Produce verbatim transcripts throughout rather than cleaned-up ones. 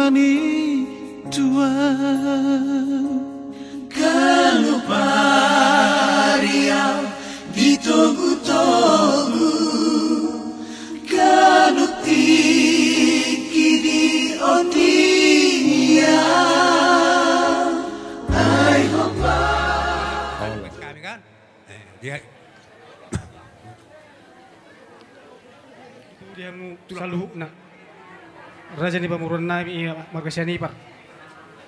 ni Tuhan. Ganup ari au ditogutogu, ganup tingki diondingi au. Ai hombar. Kami kan? Eh, dia. Di hamu saluhutna, raja ni pamoruon nami, marga Sianipar.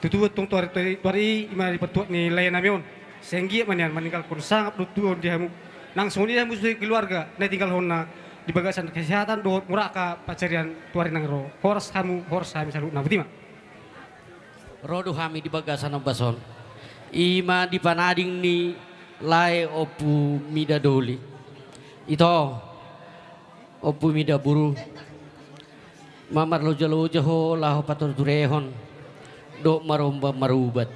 Tutu tong tuari, tuari, tuari i ima di partuat ni lae nami on. Sai anggiat ma nian maninggalhon sangap dohot tubu on di hamu. Nang songon i hamu sude keluarga na tininggalhonna di bagasan kesehatan dohot murah angka pansarian tuari nang ro. Horas hamu, horas hami saluhutna. Botima. Ro do hami di bagasan ombas on. Ima di panading ni lae Ompu Mida Doli. Ito, Ompu Mida boru. Mamarlojaloja ho laho patureturehon dohot maromba marubat.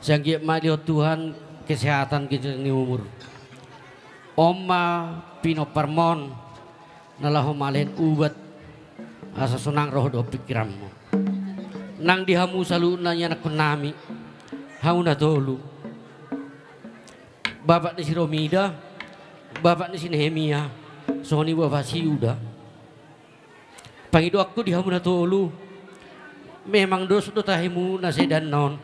Sai anggiat ma dihon Tuhan kesehatan, ganjang ni umur. On ma pinomparmon na laho male ubat, asa sonang roha dohot pingkiranmu. Nang di hamu saluhutna ianakhon nami, hamu na tolu, bapak ni si Romida, bapak ni si Nehemia, songon i bapak si Yuda. Pangidoanku di hamu na tolu, memang dos do tahimu na sedan on.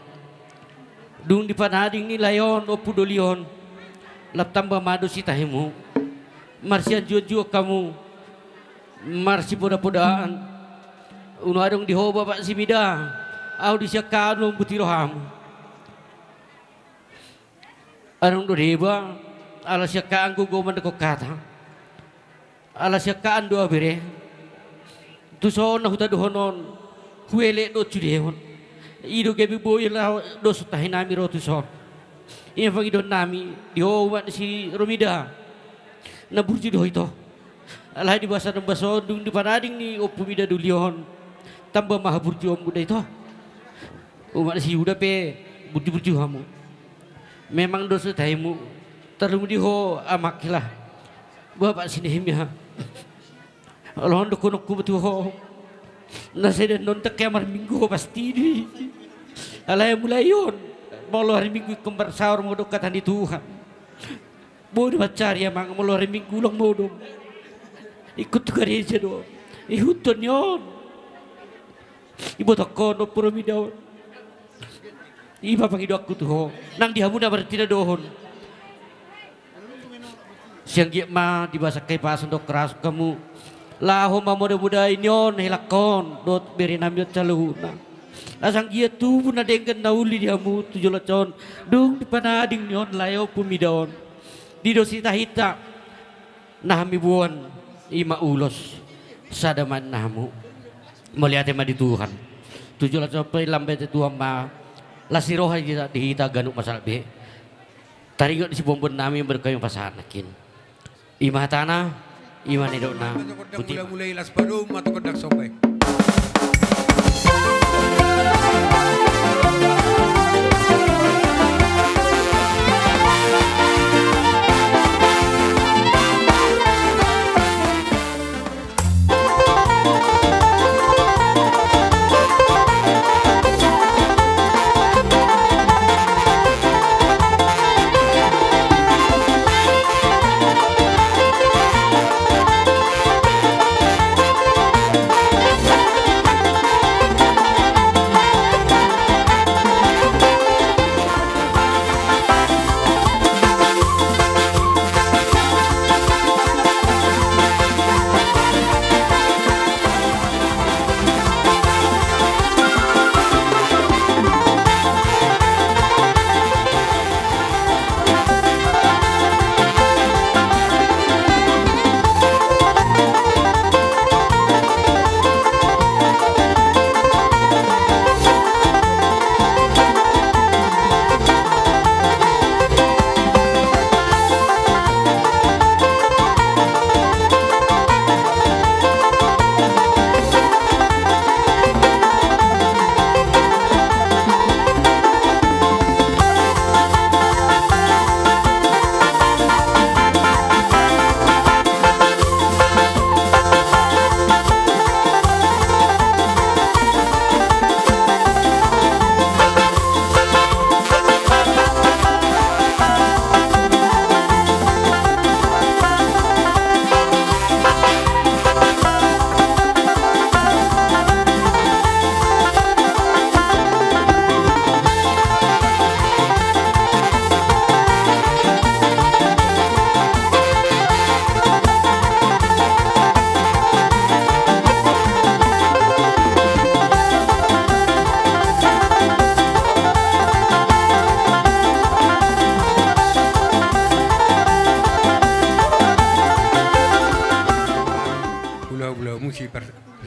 Dung di panading ni lae on, Ompu Doli on, lam tamba ma dos i tahimu. Marsianjuanjuan hamu, marsipodapodaan. Unang adong di ho bapak si Mida, ahu di siangkangan on boti rohamu. Adong do deba, ala siangkangan gogo mandok hata. Ala siangkangan do au bere. Tuson na hutadohon on, huelek do sude on. I do gabe boi laho dos tahi nami ro tuson. Ima pangidoan nami di ho umak ni si Romida. Na burju do ho ito. Alai di bagasan ombas on dung di panading ni Ompu Mida Doli on, tamba ma haburjuonmu da ito. Umak ni si Yuda pe burju-burju hamu. Memang dos do tahimu, tarlumobi di ho amak i lah. Bapak si Nehemia. Olo, dohononku ma tu ho, na sedan on ndang hea marminggu ho pasti do i. Alai mulai on, molo hari Minggu ingkon marsaor ma ho dohot hata ni Tuhan. Boi do mansari amang, molo hari Minggu ulang modom. Ingkon tu gareja do ihuthon ni on. Ibotohon Ompu Romida on. Ima pangidoanku tu ho. Nang di hamu na martinadohon, sai anggiat ma di bagasan hahipason dohot harasuk hamu laho mamodamodai ni on helangkon dohot bere nami on saluhutna. Asa anggiat tubu na denggan na uli di hamu tu joloan on, dung di panading ni on lae Ompu Mida on. Di dos i tahinta na hami boan, ima ulos, sada ma na hamu. Mauliate ma di Tuhan. Tu joloan on pe lam bete Tuhan ma las ni roha di hita, di hita ganup masalah be. Taringot di siboanboan nami, berkayu pasahat nangkin. Ima hatana, ima nidokna. Botima. Mulai las padom atau gondang sombai.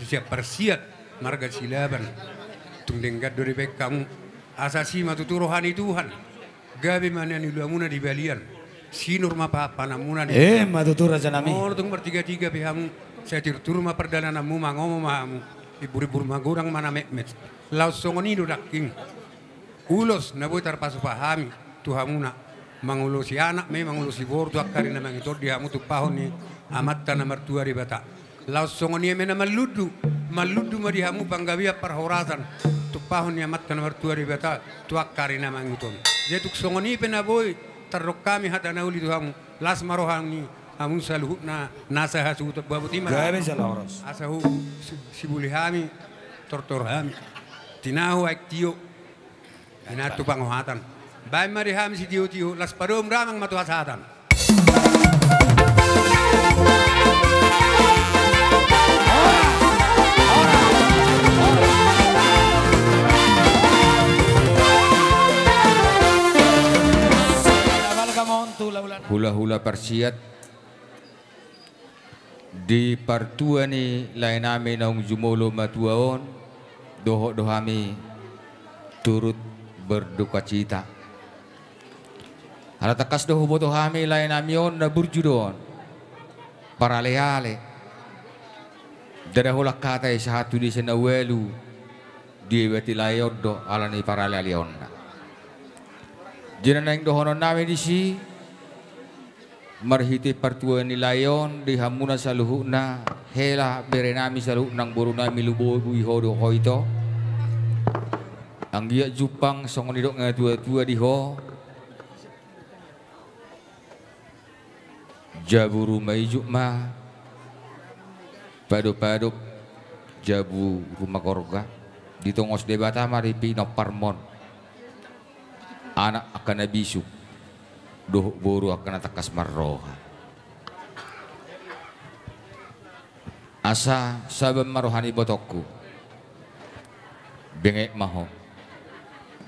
sian Parsiat marga Silaban. Tung denggan do dibaen hamu. Asa asi ma tutu roha ni Tuhan. Gabe ma na niuluamuna di balian. Sinur ma pahanpananmuna di. Emma tutu, rajanami. Molo tung martigatiga pe hamu, sai turtur ma pardalananmu, mangomo ma hamu. Imbur-imbur magodang ma na metmet. Laos songon i do nangkin. Ulos na boi tarpatupa hami tu hamuna, mangulosi anak ma i, mangulosi boru tu angka ari na mangihut on di hamu tumpahon ni Amanta na martua Debata. Laos songon i ma na manlundu, manlundu ma di hamu panggabean parhorasan tumpahon ni Amanta na martua Debata tu angka ari na mangihut on. Jadi tung songon i pe na boi tardok hami hata na uli tu hamu. Las ma roha ni hamu saluhutna nasa hasuhuton, babot i ma. Gabe jala horas. Asa hu, si, sibuli hami, tortor hami. Tinahu aek tio. Inatu pangohatan. Baen ma di hami sitio-tio, las padomu damang ma tu hasahatan. Hula-hula Parsiat. Di partua ni laenami naung jumolo matua on, dohot do hami turut berdukacita. Ala tangkas do huboto hami laenami on na burju do on. Paraleale. Ndada holan hata i sahat tu desa na ualu. Diebati lae on do ala ni paralealeonna. Jadi na naeng dohononnami disi, marhite partua ni lae on di hamuna saluhutna, hela berenami saluhutna, borunami, lumobi ho do ho ito. Anggiat jumpang songon nidok ni natua-tua di ho. Jabu ruma ijuk ma, padopadop, jabu ruma gorga, ditongos Debata ma di pinomparmon. Anak angka na bisuk, dohot boru angka na tangkas marroha. Asa saban ma roha ni ibotongku. Benget ma ho.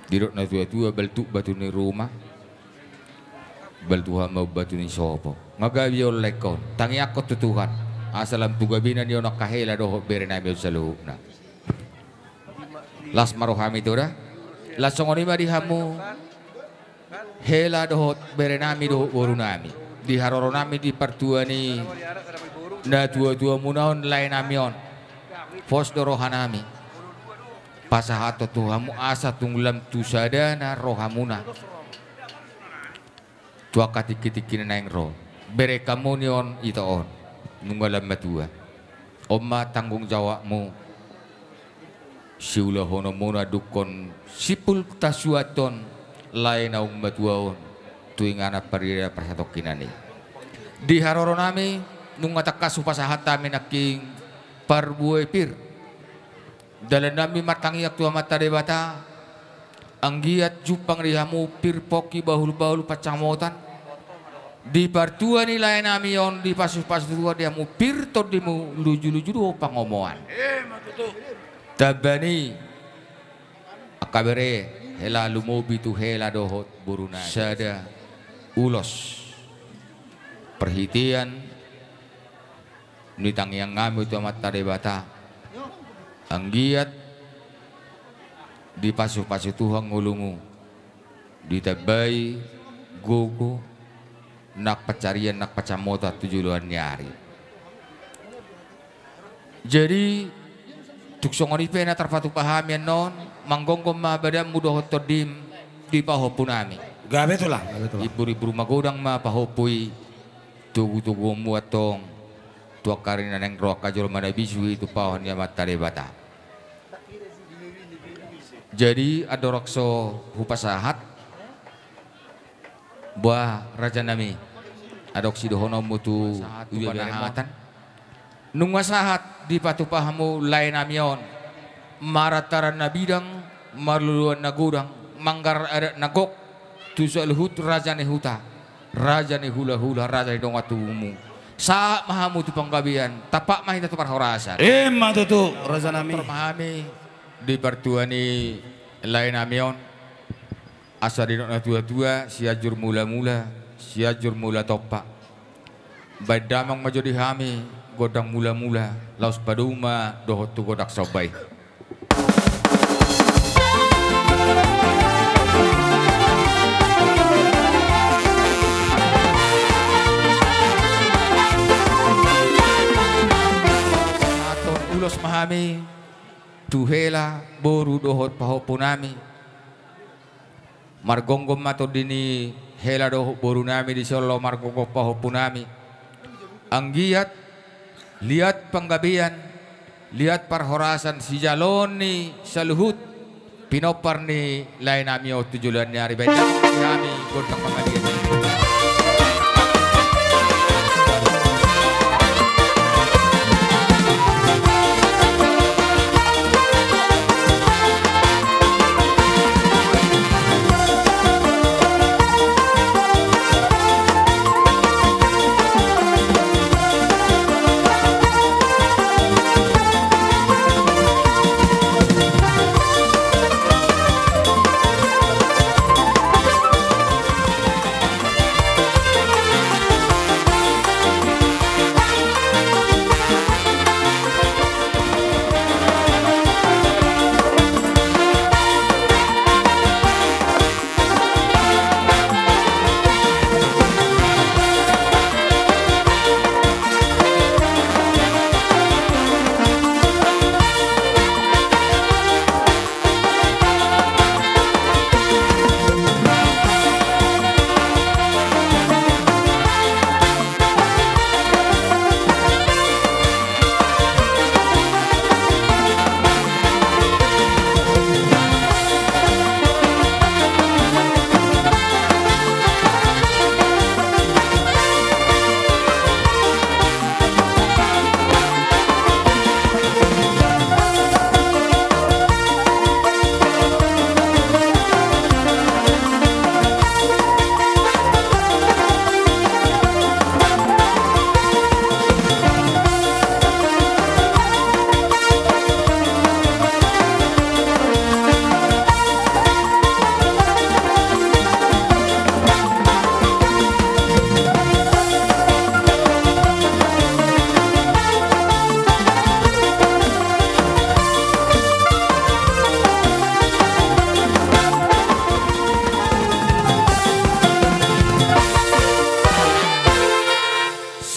Didok natua-tua, baltuk batu ni ruma, baltuhan ma batu ni sopo. Nga gabe on laengkon, tangiangkon tu Tuhan. Asa lam tu gabena ni on angka hela dohot berenami on saluhutna. Las ma rohami tu da. Las songon i ma di hamu. Hela dohot berenami dohot borunami. Di haroronami di partua ni natua-tuamuna on laenami on. Pos do rohanami. Pasahathon tu hamu asa tung lam tu sadana rohamuna. Tu angka tingki-tingki na naeng ro. Bere hamu ni on ito on. Nunga lam matua. On ma tanggung jawabmu. Siulahononmuna dungkon simpul tasuathon lae naung matua on tu inganan paridanan parsatongkinan i. Di haroronami nunga tangkas hupasahat hami nangkin parbue pir. Dalannami martangiang tu Amanta Debata. Anggiat jumpang di hamu pir pongki bahul-bahul pansamotan. Di partua ni laenami on dipasu-pasu Tuhan di hamu pir tondimu luju-luju do pangomoan. Emma tutu. Tamba ni angka bere hela lumobi tu hela dohot borunami. Sada ulos parhitean ni tangiangnami tu Amanta Debata. Anggiat dipasu-pasu Tuhan ngolumu, ditambai gogo nang pansarian nang pansamotan tu joloan ni ari. Jadi tung songon i pe na tarpatupa hami annon, manggomgom ma badanmu dohot tondim di pahompunami. Gabe tulang. Gabe tulang. Imbur-imbur magodang ma pahompu i. Togu-toguonmu antong tu angka ari na naeng ro angka jolma na bisuk i tumpahon ni Amanta Debata. Jadi andorang so hupasahat, boha rajanami, adong sidohononmu tu huria ni hangatan. Nunga sahat dipatupa hamu laenami on, marantaran na bidang, marluluan na godang, manggarar adat na gok, tu saluhut raja ni huta, raja ni hula-hula, raja ni dongan tubumu. Sahat ma hamu tu panggabean, tampak ma hita tu parhorasan. Emma tutu, rajanami. Tor ma hami di partua ni laenami on, asa didok natua-tua, Sianjur Mula-mula, Sianjur Mula Tompa. Baen damang ma jo di hami, gondang mulamula, laos padomu ma dohot tu gondang somba i. Sahat ulos ma hami tu hela, boru dohot pahompu nami. Margomgom ma tondi ni hela dohot boru nami disi on, laho margomgom pahompu nami. Anggiat liat panggabean, liat parhorasan sijaloon ni saluhut pinompar ni lae nami on tu joloan ni ari. Baen damang ma di hami gondang panggabean.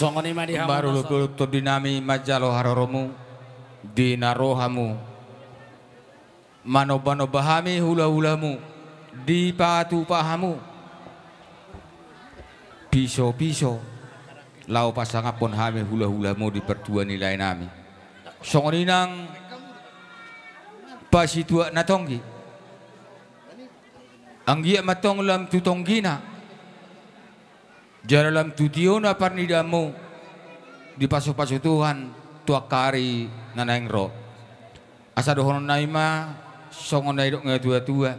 Songon i ma di hamu. Marolopolop tondi nami manjalo haroromu, di na ro hamu. Manombanomba hami hulahulamu, dipatupa hamu pisopiso, laho pasangaphon hami hulahulamu di partua ni lae nami. Songon i nang pasituak na tonggi. Anggiat ma antong lam tu tonggina, jala lam tu tiona parnidaanmu, dipasupasu Tuhan tu angka ari na naeng ro. Asa dohonon nami ma songon na nidok ni natuatua: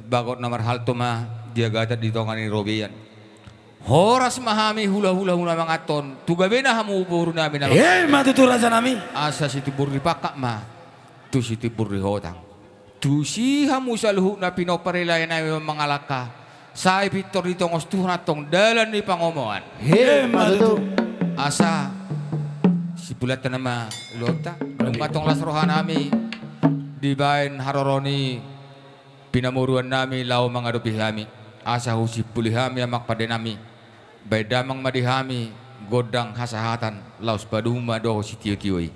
Bagot na marhalto ma di agatan, di tonga ni robean. Horas ma hami hulahulamu na manganhon, tu gabena hamu boru nami na. Emma tutu, raja nami. Asa situmbur ni pangkat ma tu situmbur ni hotang. Tusi hamu saluhutna pinompar ni lae nami mangalangka, sai pintor ditongos Tuhan antong dalan ni pangomoan. Emma tutu. Asa sipulianta nama ulaonta, nunga tong las roha nami dibaen haroro ni pinamoruan nami laho mangadopi hami. Asa husimpuli hami, amang pande nami. Baen damang ma di hami gondang hasahatan, laos padomu ma dohot sitiotio i.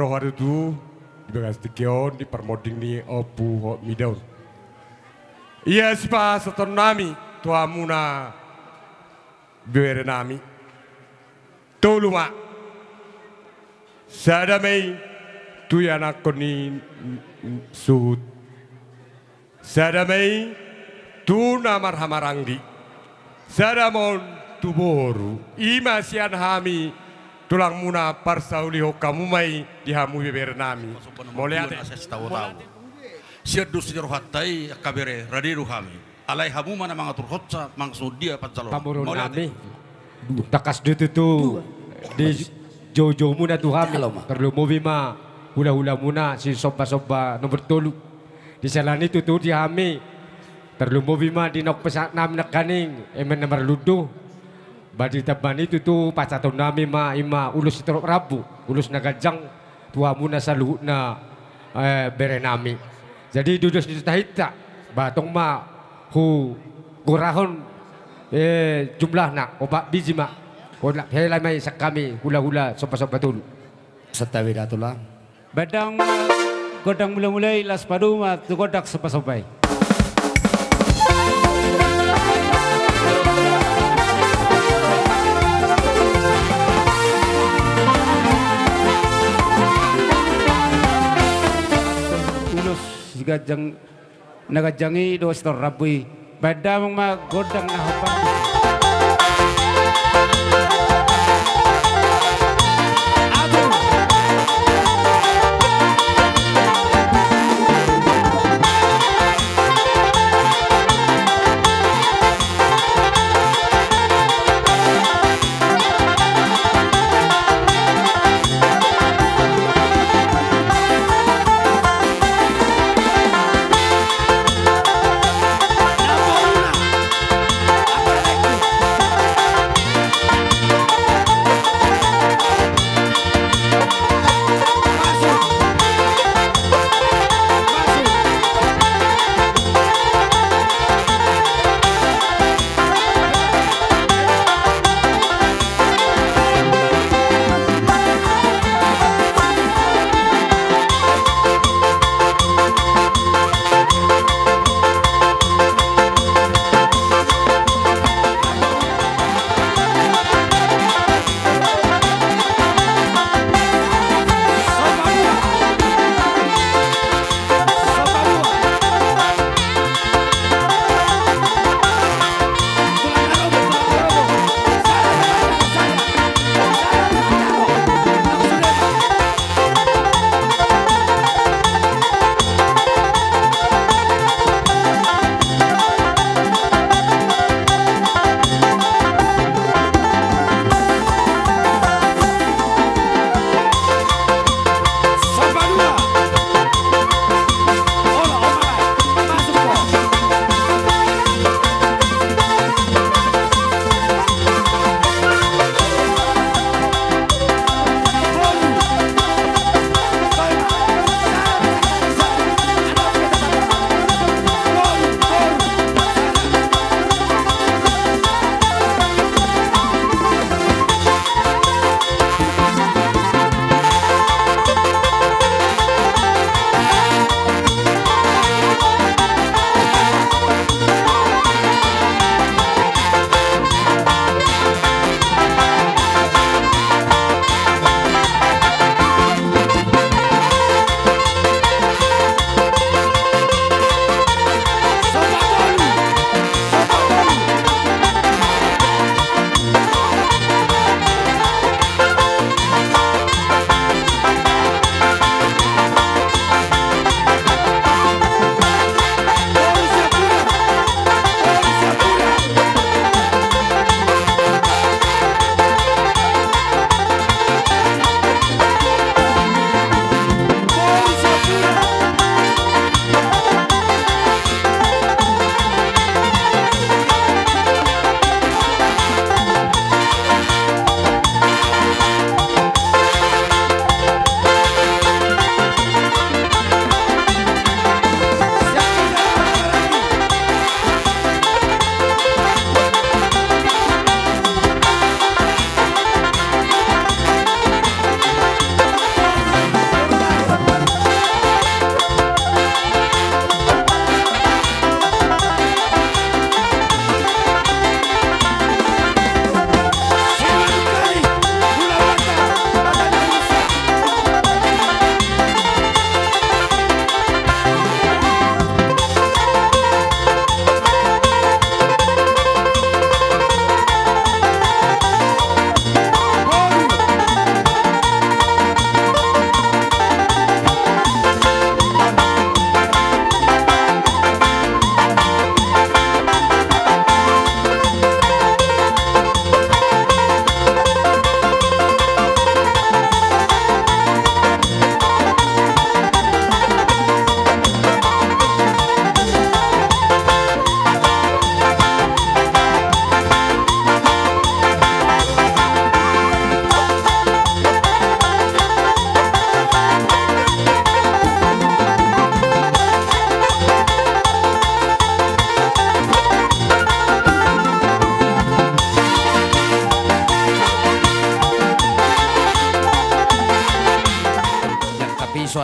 Roha do tu di bagas tingki on di parmonding ni Ompu Hotmida on. Ia sipasahatonnami tu hamuna berenami. Tolu ma. Sada ma i tu ianakhon ni suhut. Sada ma i tu na marhahamaranggi. Sada ma on tu boru. I ma sian hami tulangmuna, parsaulihon hamu ma i di hamu beberenami. Mauliate. Sian dos ni rohanta i angka bere, rade do hami. Alai hamu ma na mangaturhonsa manang songon dia panjaloon. Pamoruonnami. Tangkas do tutu di joujoumuna tu hami. Tarlumobi ma hulahulamuna si sombasomba nomor tolu. Di sala ni tutu di hami, tarlumobi ma di naung pasahatnami nangkaning eme na marlundu. Ba ditamba ni tutu pasahatonnami ma i ma ulos sitorop rambu, ulos na ganjang tu hamuna saluhutna, eh, berenami. Jadi di ulos ni tahinta, ba tong ma hugorahon, eh, jumlahna, opat biji ma. Hela ma i sian hami hulahula sombasomba tolu. Santabi da tulang. Baen damang gondang mulamula i, laos padomu ma tu gondang sombasomba i. Ulos siganjang na ganjang i do sitorop rambu i. Baen damang ma gondang na hombar.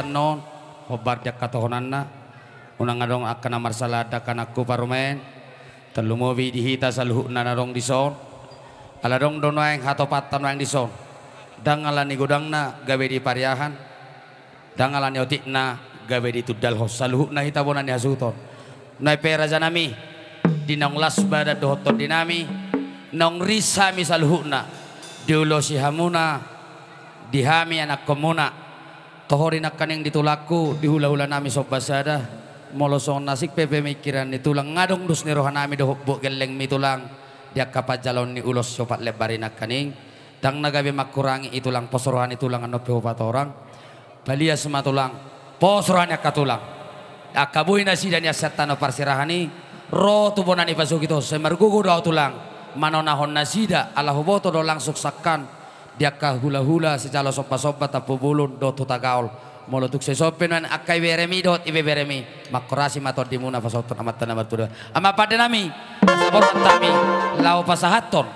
Annon, hombar di angka tohonanna, unang adong angka na marsalahan dakkanakku parumaen, tarlumobi di hita saluhutna na adong dison. Ala adong do nuaeng hatopanta nuaeng dison, ndang ala ni godangna gabe dipariahan, ndang ala ni otikna gabe ditundalhon, saluhutna hita bona ni hasuhuton. Nuaeng pe rajanami, di naung las badan dohot tondinami, naung ris hami saluhutna, diulosi hamuna di hami anakkonmuna. Tohori nangkaning di tulangku, di hulahulanami somba sada, molo songon na asing pe pemikiran ni tulang, nga adong dos ni rohanami dohot buat gellengmi tulang, di angka panjaloon ni ulos siopat lembar i nangkaning. Ndang na gabe mangkurangi i tulang, pos roha ni tulang annon pe hupatorang. Palias ma tulang, pos roha ni angka tulang. Angka boi nasida nian sian tano parserahan i, ro tu bona ni pasogit on, sai margogo do ahu tulang manonahon nasida, ala huboto do langsung sangkan di angka hulahula sijalo sombasomba Tampubolon dohot Hutagaol. Molo tung sai sope nuaeng angka iberemi dohot ibeberemi, manghorasi ma tondimuna pasahathon Amanta na martua Debata. Amang pandenami, asa borhat hami laho pasahathon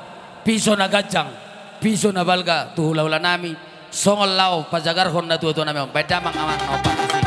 piso na ganjang, piso na balga tu hulahulanami, songon laho pajagarhon natuatuanami on. Baen damang amang na ompat tusi.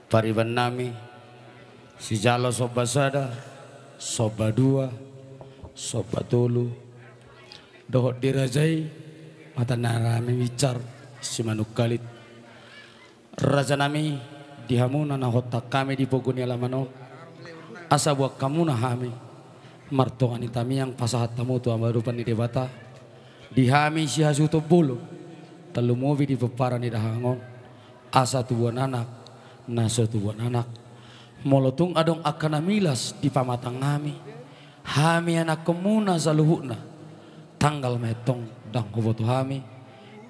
Pariban nami, sijalo somba sada, somba dua, somba tolu, dohot di raja i, mata na rame micar, Simanungkalit. Raja nami, di hamuna na hontang hami di pogu ni alaman on, asa boan hamuna hami martonga ni tamiang pasahat hamu tu amarupan ni Debata, di hami sihasuhuton bolon, tarlumobi di pomparan ni dahahang on, Asa tubuan anak, na so tubuan anak. Molo tung adong angka na milas di pamatang hami, hami anakkonmuna saluhutna, tanggal ma i antong ndang huboto hami,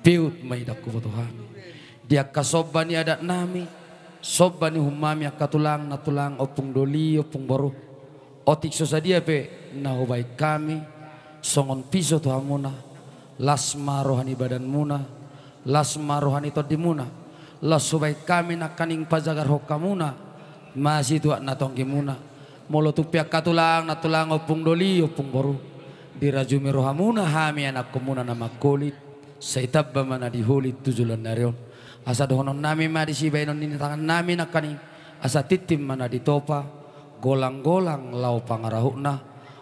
peut ma i ndang huboto hami. Di angka somba ni adatnami, somba ni uhumnami angka tulang, nantulang, ompung doli, ompung boru. Otik so sadia pe na hubaen hami, songon piso tu hamuna, las ma roha ni badanmuna, las ma roha ni tondimuna, laos hubaen hami nangkaning pajagarhon hamuna ma situak na tonggimuna. Molo tung pe angka tulang, nantulang, ompung doli, ompung boru, dirajumi rohamuna hami anakkonmuna na mangkolit, sai tamba ma na di holit tu joloan ni ari on. Asa dohononnami ma di sibaenon ni tangannami nangkaning, asa tintin ma na ditopa, golang-golang laho pangarahutna.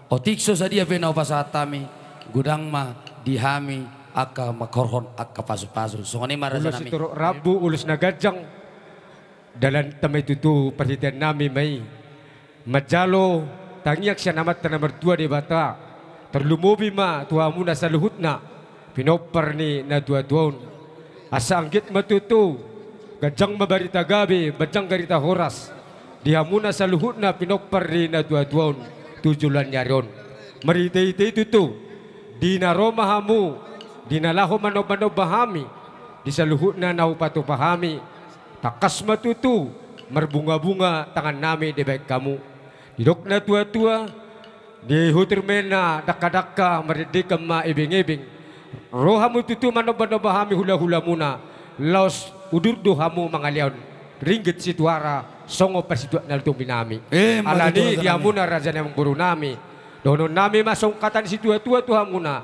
Otik so sadia pe na hupasahat hami, godang ma di hami angka manghorhon angka pasupasu. Songon i ma rajanami. Ulos sitorop rambu, ulos na ganjang. Dalanta ma i tutu, parhiteannami ma i manjalo tangiang sian Amanta na martua Debata, tarlumobi ma tu hamuna saluhutna pinompar ni natuatua on. Asa anggiat ma tutu ganjang ma barita gabe, ganjang barita horas di hamuna saluhutna pinompar ni natuatua on tu joloan ni ari on. Marhitehite i tutu, di na ro ma hamu, di na laho manombanomba hami, di saluhutna na hupatupa hami, tangkas ma tutu marbungabunga tangannami dibaen hamu. Didok natuatua, dihutur ma i na dangkadangka, mardendekan ma ebengebeng. Ro hamu tutu manombanomba hami hulahulamuna, laos udur do hamu mangalehon ringgit sitio ara songon parsituak na tonginami. Eh, alani i di hamuna raja ni amangborunami, dohononnami ma songon hata ni situatua tu hamuna,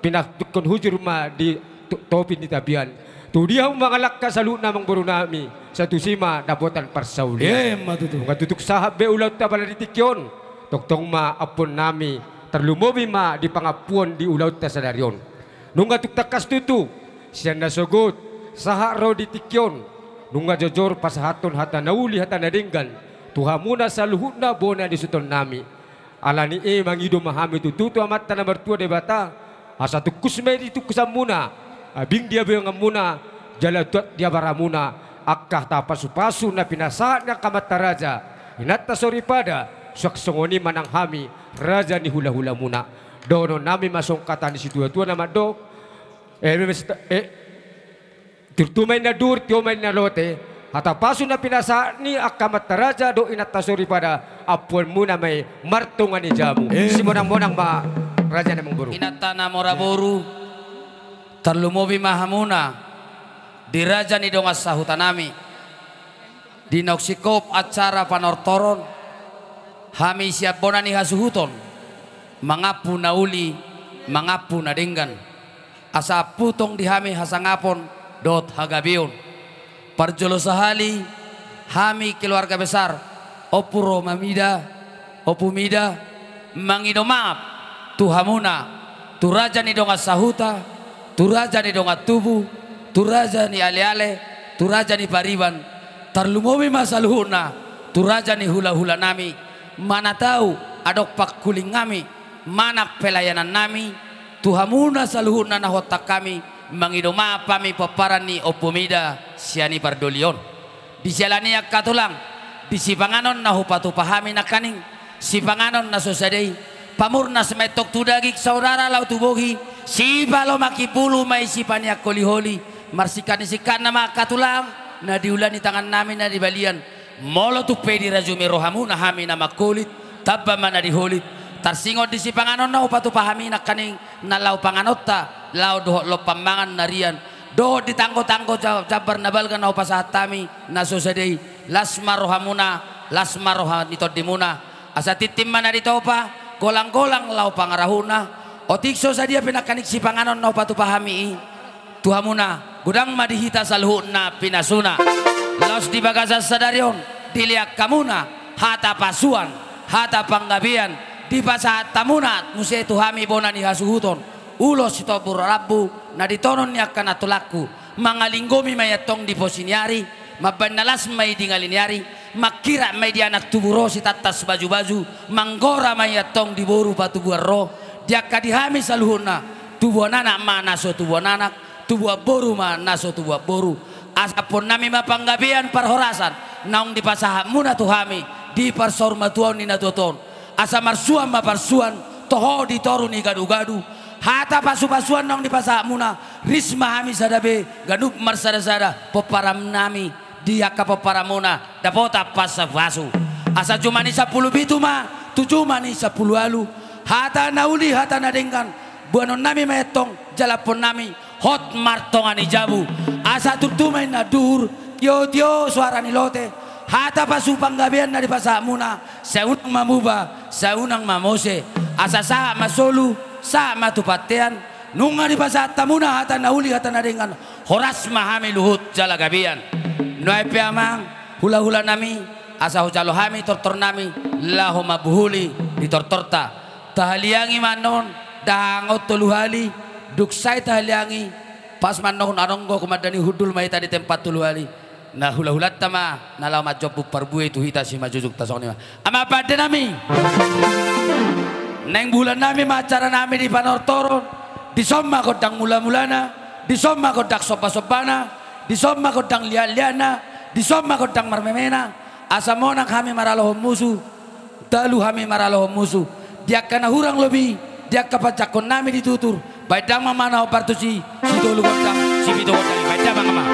pinantikkon hujur ma di to-, topi ni tapian. Tu dia hamu mangalangka saluhutna amangborunami, sai tusi ma dapotan parsaulian. Eh, ma tutu. Nunga tung sahat be ulaonta pala di tingki on, tongtong ma ampuonnami, tarlumobi ma di pangampuon di ulaonta sadari on. Nunga tung tangkas tutu, sian nasogot, sahat ro di tingki on, nunga jojor pasahathon hata na uli hata na denggan tu hamuna saluhutna bona ni suhutonnami. Alani i mangido ma hami tutu tu Amanta na martua Debata, asa tungkus ma i di tungkusanmuna, abing di abinganmuna, jala tuat di abaramuna angka hata pasupasu na pinasahat ni angka amanta raja, inanta soripada, suang songon i ma nang hami raja ni hulahulamuna. Dohononnami ma songon hata ni situatua na mandok, eh, eh, Tirtu ma inna dur, tio ma inna lote, hata pasu na pinasahat ni angka amanta raja dohot inanta soripada, ampuonmuna ma i martonga ni jabu. Eh. Simonangmonang ma raja ni amangboru. Inanta na mora boru, tarlumobi ma hamuna di raja ni dongan sahutanami. Di naung singkop acara panortoron, hami sian bona ni hasuhuton, mangampu na uli, mangampu na denggan. Asa ampu tong di hami hasangapon dohot hagabeon. Parjolo sahali, hami keluarga besar Ompu Roma Mida, Ompu Mida, mangido maaf tu hamuna, tu raja ni dongan sahuta, tu raja ni dongan tubu, tu raja ni aleale, tu raja ni pariban, tarlumobi ma saluhutna tu raja ni hulahulanami, manang tau adong pangkulingnami, manang pelayanannami, tu hamuna saluhutna na huontak hami, mangido maaf hami pomparan ni Ompu Mida sian i pardoli on. Di siala ni i angka tulang, di sipanganon na hupatupa hami nangkaning, sipanganon na so sadia i, pamurnas ma i antong tu daging saudara laho tu bohi, sipalomak ni bulu ma i sipaneang holiholi, marsingkat ni singkatna ma angka tulang, na diula ni tangannami na di balian, molo tung pe dirajumi rohamuna hami na mangholit, tamba ma na di holit, tarsingot di sipanganon na hupatupa hami nangkaning, na laho panganonta, laho dohot lompan mangan na rian, dohot di tanggotanggo ja-, jambar na balga na hupasahat hami, na so sadia i, las ma rohamuna, las ma roha ni tondimuna, asa tintin ma na ditopa, golanggolang laho pangarahutna, otik so sadia pe nangkaning sipanganon na hupatupa hami i tu hamuna, godang ma di hita saluhutna pinasuna. Laos di bagasan sadari on, dilehon hamuna hata pasuan, hata panggabean, dipasahat hamuna muse tu hami bona ni hasuhuton, ulos sitombur rambu na ditonon ni angka nantulangku, mangalinggomi ma i antong di poso ni ari, mambaen na las ma i di ngali ni ari, manghirat ma i di anak tubu ro sitantas bajubaju, manggora ma i antong di boru patubuan ro, di angka di hami saluhutna, tubuan anak ma na so tubuan anak, tubuan boru ma na so tubuan boru, Asa ampuonnami ma panggabean parhorasan naung dipasahatmuna tu hami di parsaurmatuaon ni natuatua on. Asa marsuan ma parsuan toho di toru ni gadugadu. Hata pasupasuan naung dipasahatmuna, ris ma hami sada be, ganup marsadasada pomparanmuna di angka pomparanmuna, dapotan pasupasu. Asa juma ni sampulu pitu ma tu juma ni sampulu ualu, hata na uli, hata na denggan, boanonnami ma i antong, jala ampuonnami hot martonga ni jabu. Asa turtu ma inna duhur, tiotio soara ni lote, hata pasu panggabean na dipasahatmuna, sai unang ma muba, sai unang ma mose. Asa sahat ma solu, sahat ma tu bontean. Nunga dipasahat hamuna hata na uli, hata na denggan, horas ma hami luhut jala gabean. Nuaeng pe amang, hulahulanami, asa hujalo hami tortornami laho mambuhuli di tortorta. Tahaliangi ma annon, dahahang on tolu hali. Dung sae tahaliangi, pas ma annon, annon do humanda ni hundul ma hita di tempat tolu hali. Na hulahulanta ma na laho manjombut parbue tu hita simanjujung, tasongon i ma. Amang pandenami, naeng buhulannami ma acaranami di panortoron. Dison ma gondang mulamulana, dison ma gondang sombasombana, dison ma gondang liatliatna, dison ma gondang marmeamea. Asa monang hami maralohon musu, talu hami maralohon musu. Di angka na hurang lobi, di angka panjangkonnami di tutur, baen damang ma na hombar tusi, sitolu gondang, sipitu gondang i, baen damang ma.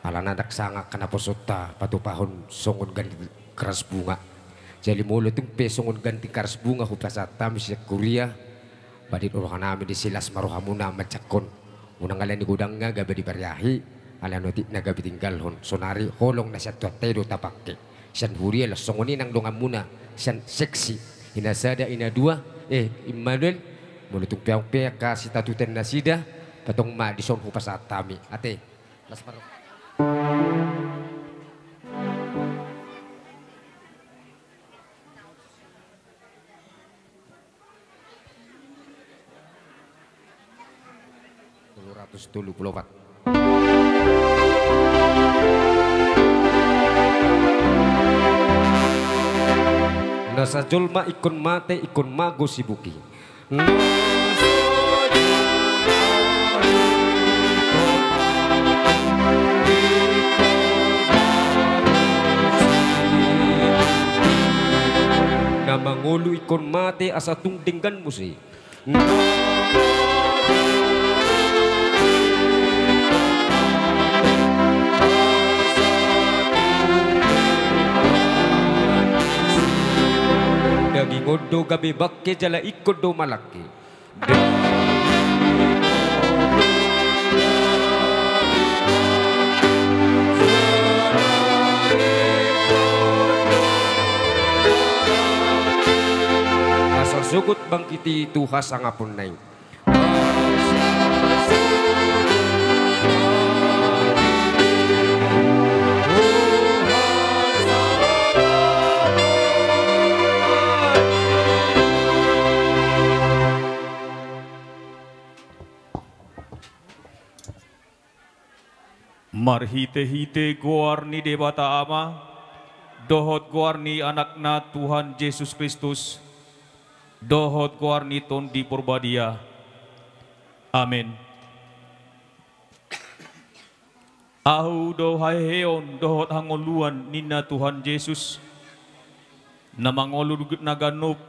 Alana ndang sanga angka naposonta patupahon songon ganti karas bunga. Jadi molo tung pe songon ganti karas bunga hupasahat hami sian huria, ba di roha nami disi las ma rohamuna manjangkon. Unang alani godangna gabe dipariahi, alani otikna gabe tinggalhon. Saonari holong na sian Tuhanta i do tapangke. Sian huria las songon i nang donganmuna, sian seksi. Ina sada, ina dua, eh, Immanuel, molo tung pe adong pe angka sitatuten nasida, pe tong ma dison hupasahat hami. Ate. Las ma roha. Tolu ratus tolu pulu opat. Na sajolma ingkon mate, ingkon mago sibuki. Na mangolu ingkon mate asa tung denggan muse. Daging on do gabe bangke jala ingkon do malangke. Asa sogot bangkit i tu hasangaponna i. Marhitehite goar ni Debata Ama, dohot goar ni Anakna Tuhan Jesus Kristus, dohot goar ni Tondi Porbadia. Amen. Ahu do haheheon dohot hangoluan ninna Tuhan Jesus, na mangolu na ganup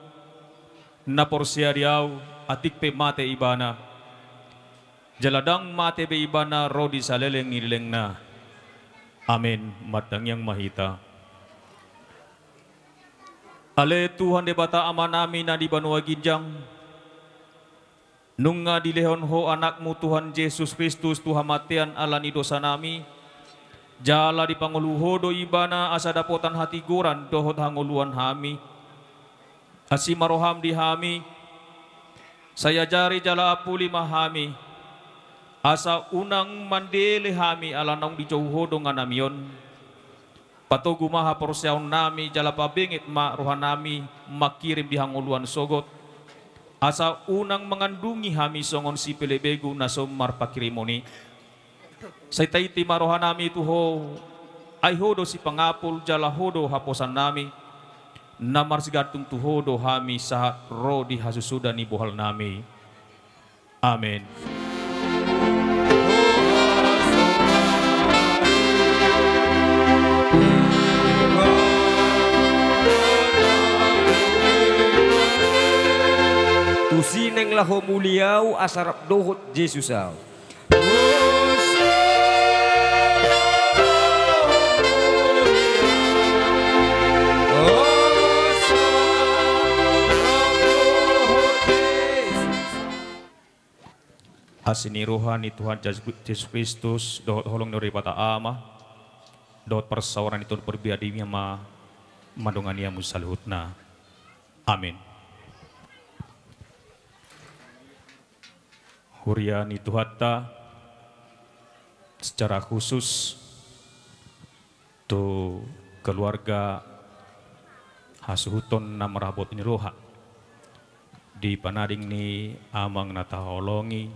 na porsea di Ahu, atik pe mate ibana, jala ndang mate be ibana ro di saleleng ni lelengna. Amen. Martangiang ma hita. Ale Tuhan Debata Amanami na di banua ginjang, nunga dilehon Ho Anakmu Tuhan Jesus Kristus tu hamatean ala ni dosanami, jala dipangolu Ho do Ibana asa dapotan hatigoran dohot hangoluan hami. Asi ma roham di hami, sai ajari jala apuli ma hami, asa unang mandele hami ala naung dijou Ho donganami on. Patogu ma haporseaonnami jala pabenget ma rohanami mangkirim di hangoluan sogot, asa unang mangandungi hami songon sipelebegu na so marpangkirimon i. Sai taiti ma rohanami tu Ho, ai Ho do sipangapul jala Ho do haposannami, na marsigantung tu Ho do hami sahat ro di hasusuda ni bohalnami. Amen. Tusi naeng laho muli ahu asa rap dohot Jesus ahu. Asi ni roha ni Tuhan Jesus, Jesus Kristus, dohot holong ni Debata Ama, dohot parsaoran ni Tondi Porbadia ma mandongani hamu saluhutna. Amin. Huria ni Tuhanta, secara khusus tu keluarga hasuhuton na marhabot ni roha di panading ni amang na tahaholongi,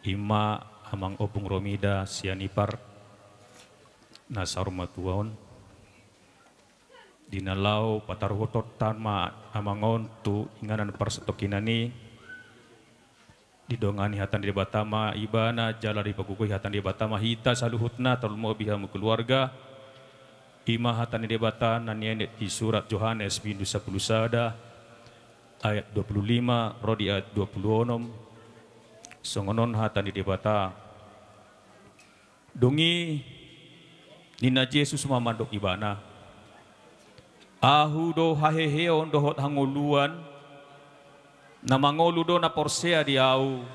ima amang Ompung Romida Sianipar na saur matua on. Di na laho pataruhononta ma amang on tu inganan parsatongkinan i, didongani hata ni Debata ma ibana jala dipagogoi hata ni Debata ma hita saluhutna, tarlumobi hamu keluarga. Ima hata ni Debata na niendek di surat Johannes bindu sampulu sada ayat dua pulu lima ro di ayat dua pulu onom. Songon on hata ni Debata. Dung i ninna Jesus ma mandok ibana: Ahu do haheheon dohot hangoluan. Na mangolu do na porsea di Ahu,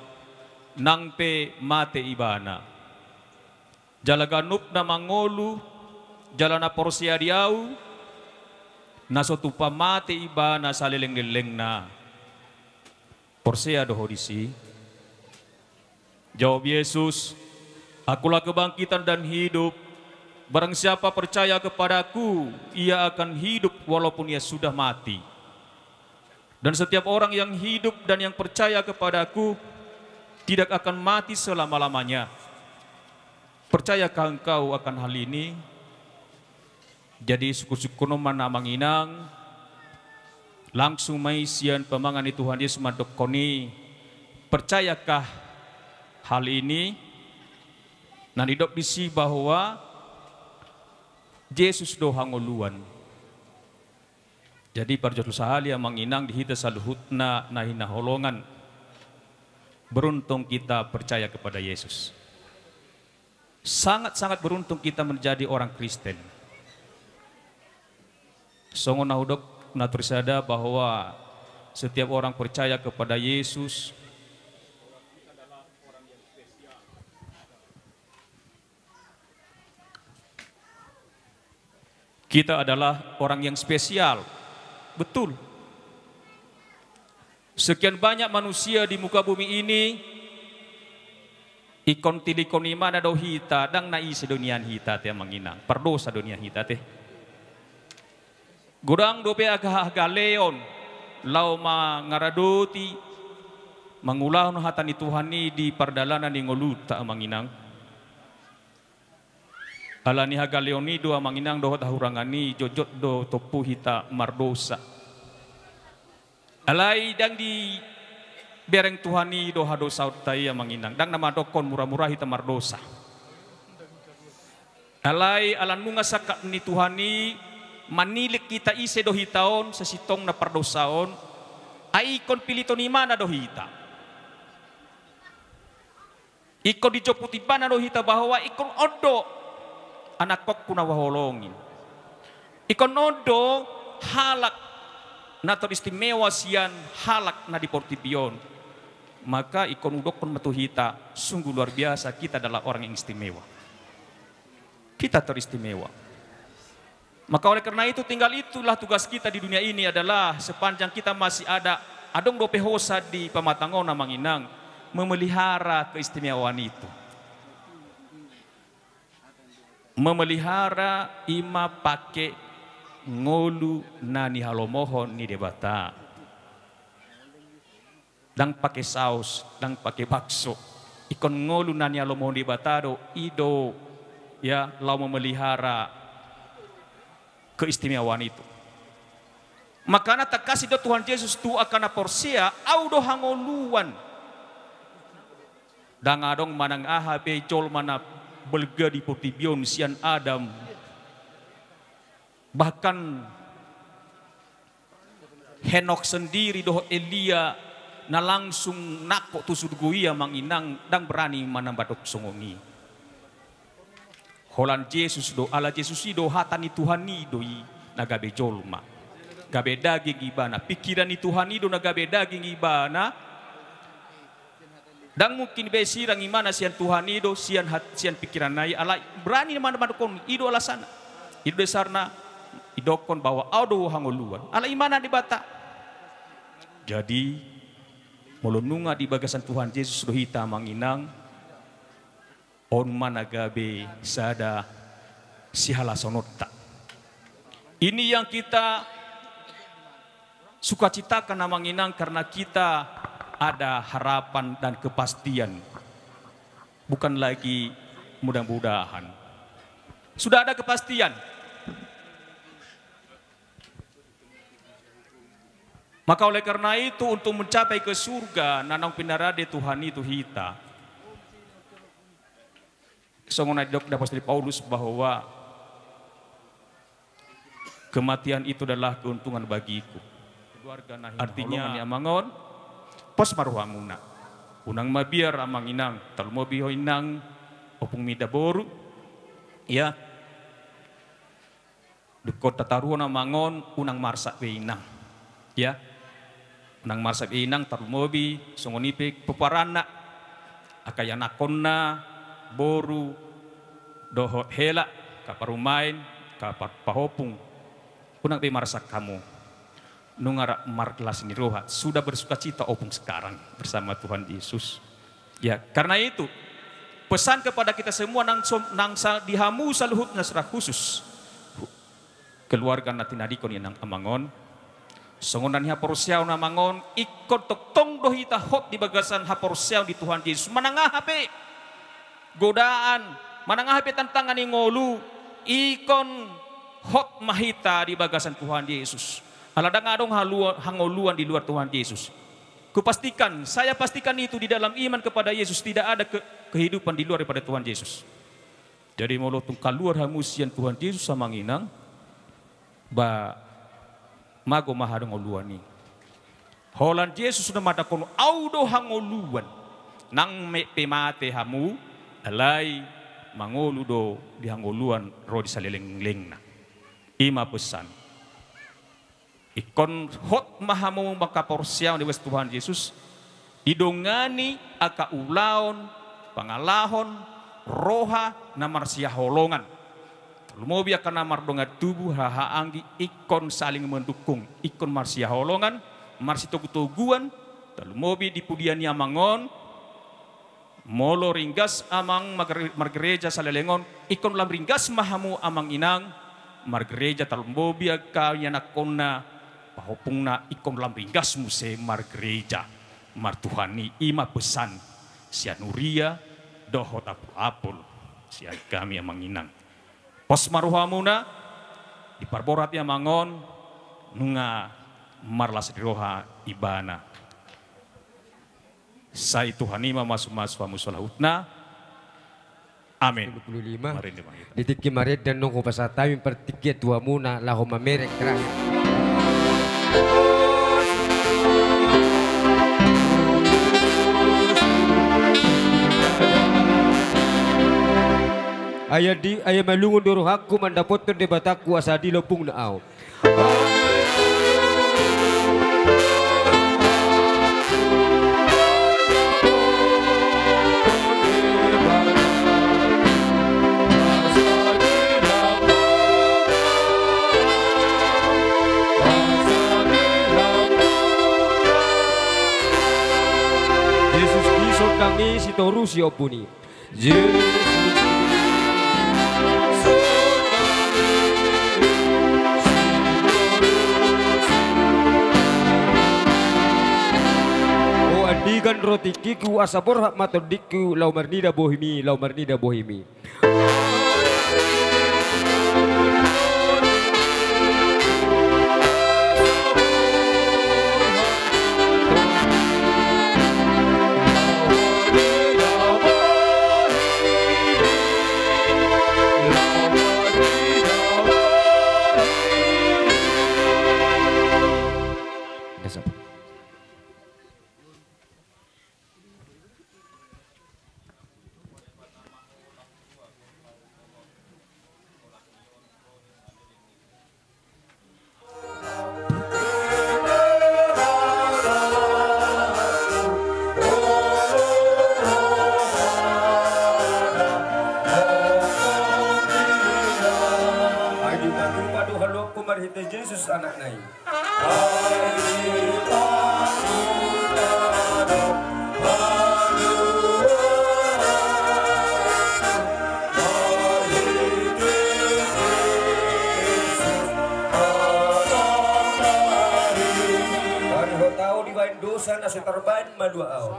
nang pe mate ibana. Jala ganup na mangolu jala na porsea di Ahu, na so tupa mate ibana salelenglelengna. Porsea do ho disi? Jawab Jesus: Akulah kebangkitan dan hidup. Barang siapa percaya kepada-Ku, ia akan hidup walaupun ia sudah mati. Dan setiap orang yang hidup dan yang percaya kepada-Ku tidak akan mati selama-lamanya. Percayakah engkau akan hal ini? Jadi, sungkun-sungkunon ma amang inang, langsung ma i sian pamangan ni Tuhan Jesus mandokkon i: Percayakah hal ini? Na nidok disi bahwa Jesus do hangoluan. Jadi, parjolo sahali amang inang, di hita saluhutna na hinaholongan, beruntung kita percaya kepada Yesus. Sangat-sangat beruntung kita menjadi orang Kristen. Songon na hudok na tor sada bahwa setiap orang percaya kepada Yesus, kita adalah orang yang spesial. Betul. Sekian banyak manusia di muka bumi ini, ingkon tilingkon imana do hita, ndang na ise do nian hita te amang inang. Pardosa do nian hita te. Godang dope angka hagaleon laho mangaradoti, mangulahon hata ni Tuhan i di pardalanan ni ngolunta amang inang. Ala ni hagaleon i do amang inang dohot hahurangan i, jotjot do tompu hita mardosa. Alai ndang dibereng Tuhan i do hadosaonta i amang inang, ndang na mandokkon mura-mura hita mardosa. Alai ala nunga sangkap ni Tuhan i manilik hita ise do hita on sasintongna pardosa on, ai ingkon piliton imana do hita. Ingkon dijoput ibana do hita bahwa ingkon on do anakkongku na huhaholongi. Ingkon on do halak na teristimewa sian halak na di portibi on. Maka ingkon hudokkon ma tu hita, sungguh luar biasa, kita adalah orang yang istimewa. Kita teristimewa. Maka oleh karena itu, tinggal itulah tugas kita di dunia ini adalah sepanjang kita masih ada, adong dope hosa di pamatang on amang inang, memelihara keistimewaan itu. Memelihara i ma pake ngolu na nihalomohon ni Debata. Ndang pake saos, ndang pake bakso. Ingkon ngolu na nihalomohon Debata do, i do, ya, laho memelihara keistimewaan itu. Makana tangkas do Tuhan Jesus tu angka na porsea, Ahu do hangoluan. Ndang adong manang aha be jolma na balga di portibi on sian Adam. Bahkan Henok sendiri dohot Elia na langsung nangkok tu surgo i amang inang, ndang berani manang mandok songon i. Holan Jesus do, ala Jesus i do, hata ni Tuhan i do i na gabe jolma. Gabe daging ibana, pikiran ni Tuhan i do na gabe daging ibana. Ndang mungkin be sirang imana sian Tuhan i do, sian hat-, sian pikiranna i, alai berani ma mandokkon, i do alasanna. I do dasarna, didokkon bahwa Ahu do hangoluan. Ala imana Debata. Jadi, molo nunga di bagasan Tuhan Jesus do hita amang inang, on ma na gabe sada sihalashononta. Ini yang kita sukacitakan amang inang, karena kita ada harapan dan kepastian. Bukan lagi mudah-mudahan. Sudah ada kepastian. Maka oleh karena itu, untuk mencapai ke surga na naung pinarade Tuhan i tu hita, songon na didok ni apostel Paulus bahwa kematian itu adalah keuntungan bagiku. Artinya, amang on, pos ma rohamuna. Unang mabiar amang inang, tarlumobi ho inang, Ompungmi daboru, ya. Dungkon tataruhon amang on, unang marsak be inang. Ya. Unang marsak be inang, tarlumobi songon i pe pomparanna, angka ianakhonna, boru, dohot hela, angka parumaen, angka pa-, pahompung. Unang be marsak hamu. Nunga rap marlas ni roha, sudah bersukacita ompung sekarang bersama Tuhan Yesus. Ya, karena itu, pesan kepada kita semua nang som-, nang sa-, di hamu saluhutna secara khusus. Keluarga na tinadingkon inang amang on. Songon na nihaporseaon amang on, ingkon tongtong do hita hot di bagasan haporseaon di Tuhan Yesus. Manang aha pe godaan, manang aha pe tantangan ni ngolu, ingkon hot ma hita di bagasan Tuhan Yesus. Ala ndang adong halua-, hangoluan di luar Tuhan Yesus. Kupastikan, saya pastikan itu di dalam iman kepada Yesus, tidak ada ke-, kehidupan di luar daripada Tuhan Yesus. Jadi molo tung kaluar hamu sian Tuhan Yesus amang inang, ba mago ma hangoluan i. Holan Jesus na mandok, "Au do hangoluan." Nang me-, pe mate hamu, alai mangolu do di hangoluan ro di salelenglelengna. I ma pesan. Ingkon hot ma hamu mangkaporseaon di bagasan Tuhan Jesus, didongani angka ulaon, pangalahon, roha na marsihaholongan. Tarlumobi angka na mardongan tubu, haha anggi, ingkon saling mendukung, ingkon marsihaholongan, marsitogutoguan, tarlumobi di pudian ni amang on, molo ringgas amang margere-, margereja saleleng on, ingkon lam ringgas ma hamu amang inang, margereja tarlumobi angka ianakhonna, pahompungna ingkon lam ringgas muse margereja, martuhan i, i ma pesan sian huria, dohot apulapul, sian hami amang inang. Pos ma rohamuna, diparborat i amang on, nunga marlas ni roha ibana. Sai Tuhan i ma mamasumasu hamu saluhutna. Amin. Marende ma hita. Di tingki marende annon hupasahat hami partingkian tu hamuna laho mamereng terakhir. Ai di, ai malungun do rohangku mandapothon Debatangku asa adili ompungna ahu. Jesus Kristus nang i sitorusi ompun i. Jesus. O andigan ro tingkiku, asa borhat ma tondingku, laho marnida bohimi, laho marnida bohimi. Ai dipatupa do halumpang marhite Jesus Anakna i. Marhite ahu dibaen dosa na so tarbaen malua ahu.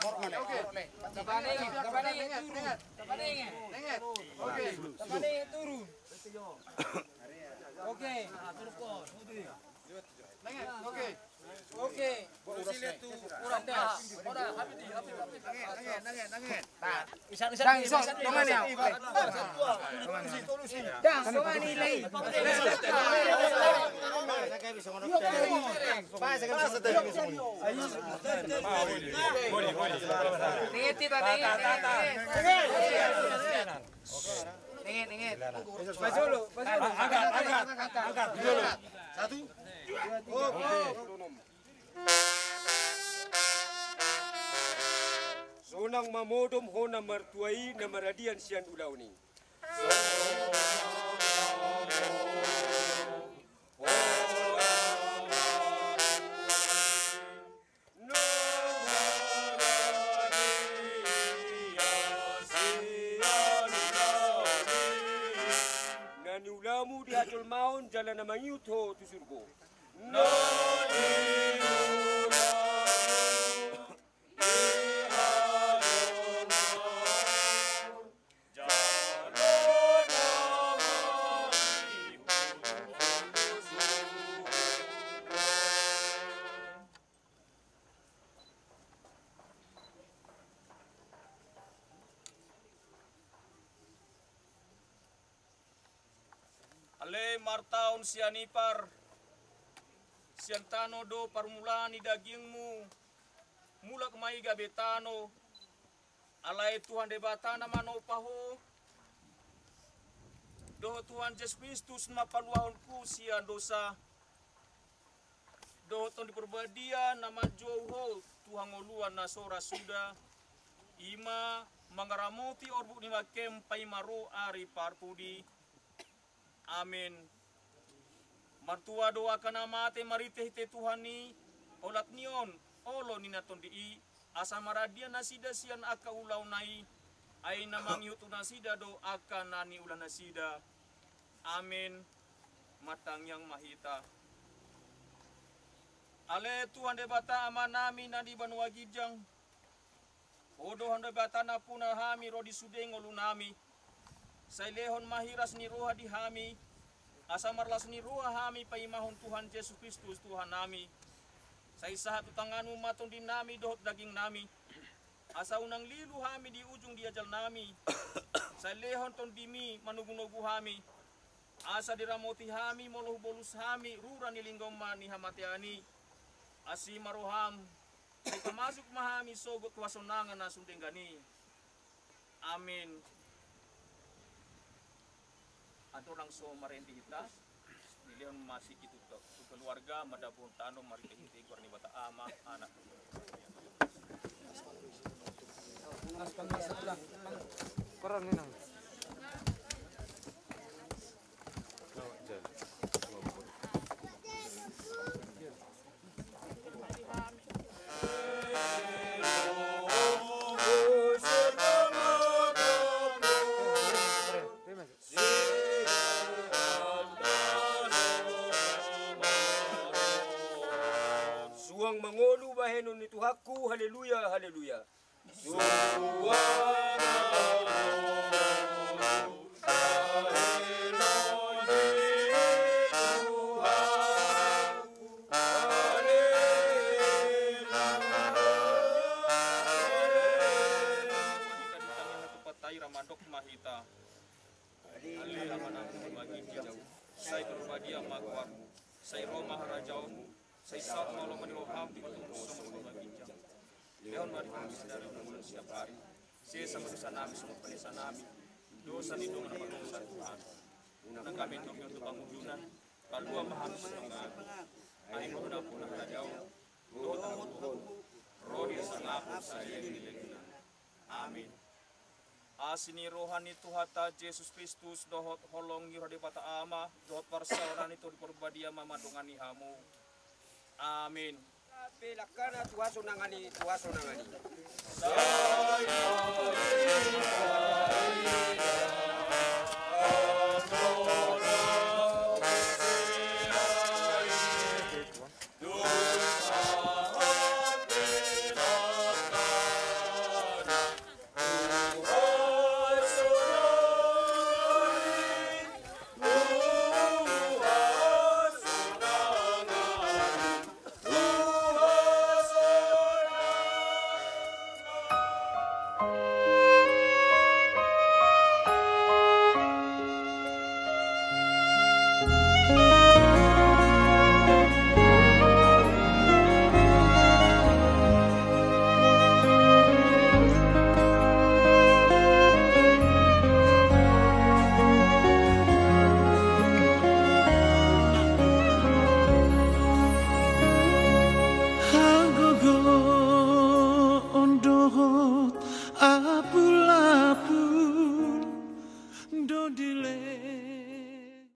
Oke. Tapanenge, tapanenge turun. Tapanenge. Oke. Tapanenge turun. Oke. Oke. Oke. Udah, udah. Habis, habis, habis. Nangin, nangin, nangin. Nah, isan, isan, dongani au. Dang, dongani lagi. Nangin, tiba, nangin, nangin, nangin. Nangin, nangin. Pas dulu, pas dulu. Angkat, angkat, angkat dulu. Satu. Sonang ma modom ho na martua i na maradian sian ulaon i. Na niulamu di hajolmaon jala na mangihut ho tu surgo. Ale martaon sian ipar, sian tano do parmulaan ni dagingmu, mulak ma i gabe tano, alai Tuhan Debata na manopa ho, dohot Tuhan Jesus Kristus na mampaluahon ho sian dosa, dohot Tondi Parbadia na manjou ho tu hangoluan na so ra suda, i ma mangaramoti orbuk ni bangkem paima ro ari parpudi. Amin. Martua do angka na mate marhitehite Tuhan i, olat ni on, olo ni na tondi i, asa maradian nasida sian angka ulaonna i, ai na mangihut tu nasida do angka na niula nasida. Amin. Martangiang ma hita. Ale Tuhan Debata Amanami na di banua ginjang, Ho do Debata nampuna hami ro di sude ngolunami. Sai lehon ma hiras ni roha di hami, asa marlas ni roha hami paimahon Tuhan Jesus Kristus Tuhannami. Sai sahat tu tanganmu ma tondinami dohot dagingnami, asa unang lilu hami di ujung ni ajalnami. Sai lehon tondimi manogunogu hami, asa diramoti hami molo hubolus hami rura ni linggoman ni hamatean i. Asi ma roham, sai pamasuk ma hami sogot tu hasonangan na sun denggan i. Amin. Andorang so marende hita, dilehon ma singkop tu, tu keluarga, madabuhon tano, marhitehite goar ni Debata Ama, Anak. Koran ni nang. Suang mangolu bahenon ni Tuhanku, haleluya, haleluya. Sai berbahagia ma goarmu, sai ro ma harajaonmu, sai saut ma lomo ni roham di banua tonga on songon na di banua ginjang. Lehon ma di hami sadari on hangoluan sitiap ari. Sesa ma dosanami songon panesanami dosa ni dongan na mardosa tu hami. Unang hami togihon tu pangunjunan, palua ma hami sian pangago. Ai Ho do nampuna harajaon, dohot hangoluan, ro di hasangapon saleleng ni lelengna. Amin. Asi ni roha ni Tuhanta Jesus Kristus dohot holong ni roha ni Debata Ama dohot parsaoran ni Tondi Parbadia ma mandongani hamu. Amin. Pe langkana tu hasonangan i, tu hasonangan i.